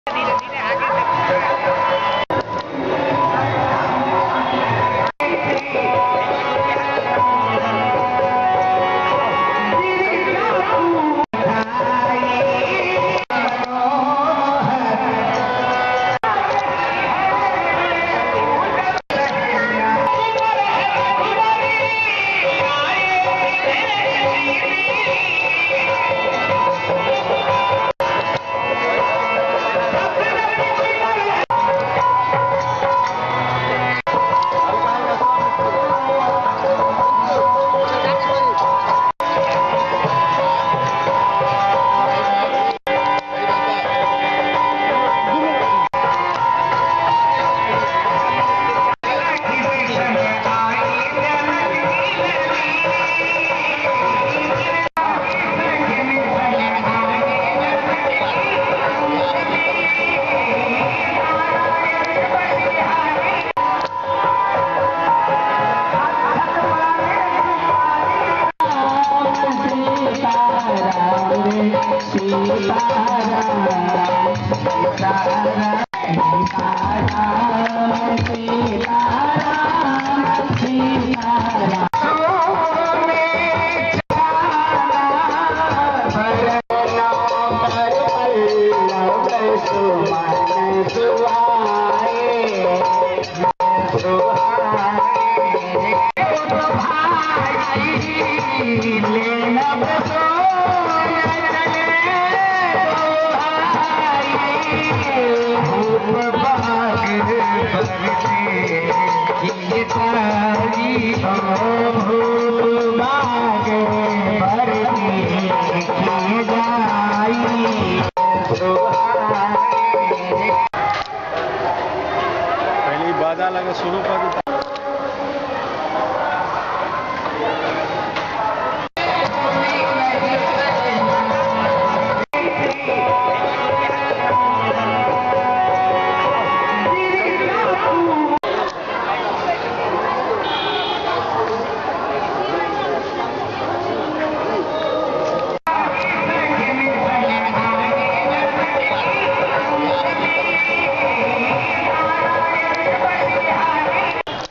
पहले बाजा लगा शुरू कर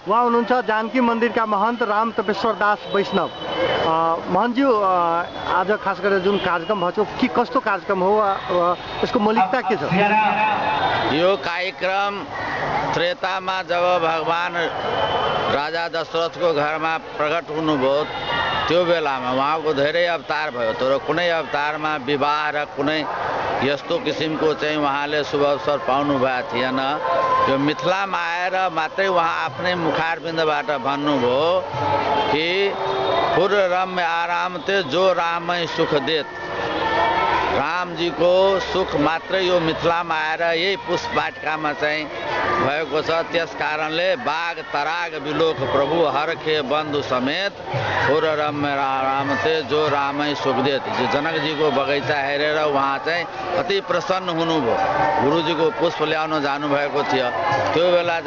वहाँ हुनुहुन्छ जानकी मन्दिरका महन्त राम तपेश्वर दास वैष्णव। महन्तज्यू, आज खास गरेर जुन कार्यक्रम भएको छ के कस्तो कार्यक्रम हो, यसको मौलिकता के छ? यो कार्यक्रम त्रेतामा जब भगवान राजा दशरथको घरमा प्रकट हुनुभयो त्यो बेलामा उहाँको धेरै अवतार भयो, तर कुनै अवतारमा विवाह र कुनै यस्तो किसिमको चाहिँ उहाँले शुभ अवसर पाउनु भएको थिएन। यो मिथिलामा आएर मात्रै उहाँ आफ्नै मुखारबिन्दबाट भन्नुभयो कि पूर्व रम्य आराम ते जो रामै सुख देत। रामजीको सुख मात्रै यो मिथिलामा आएर यही पुष वाटिकामा चाहिँ भएको छ। त्यस कारणले बाघ तराग बिलोक प्रभु हरखे बन्धु समेत पूर्व रम्य आराम ते जो रामै सुख देत। जनकजीको बगैँचा हेरेर उहाँ चाहिँ अति प्रसन्न हुनुभयो। गुरुजीको पुष्प ल्याउन जानुभएको थियो। त्यो बेला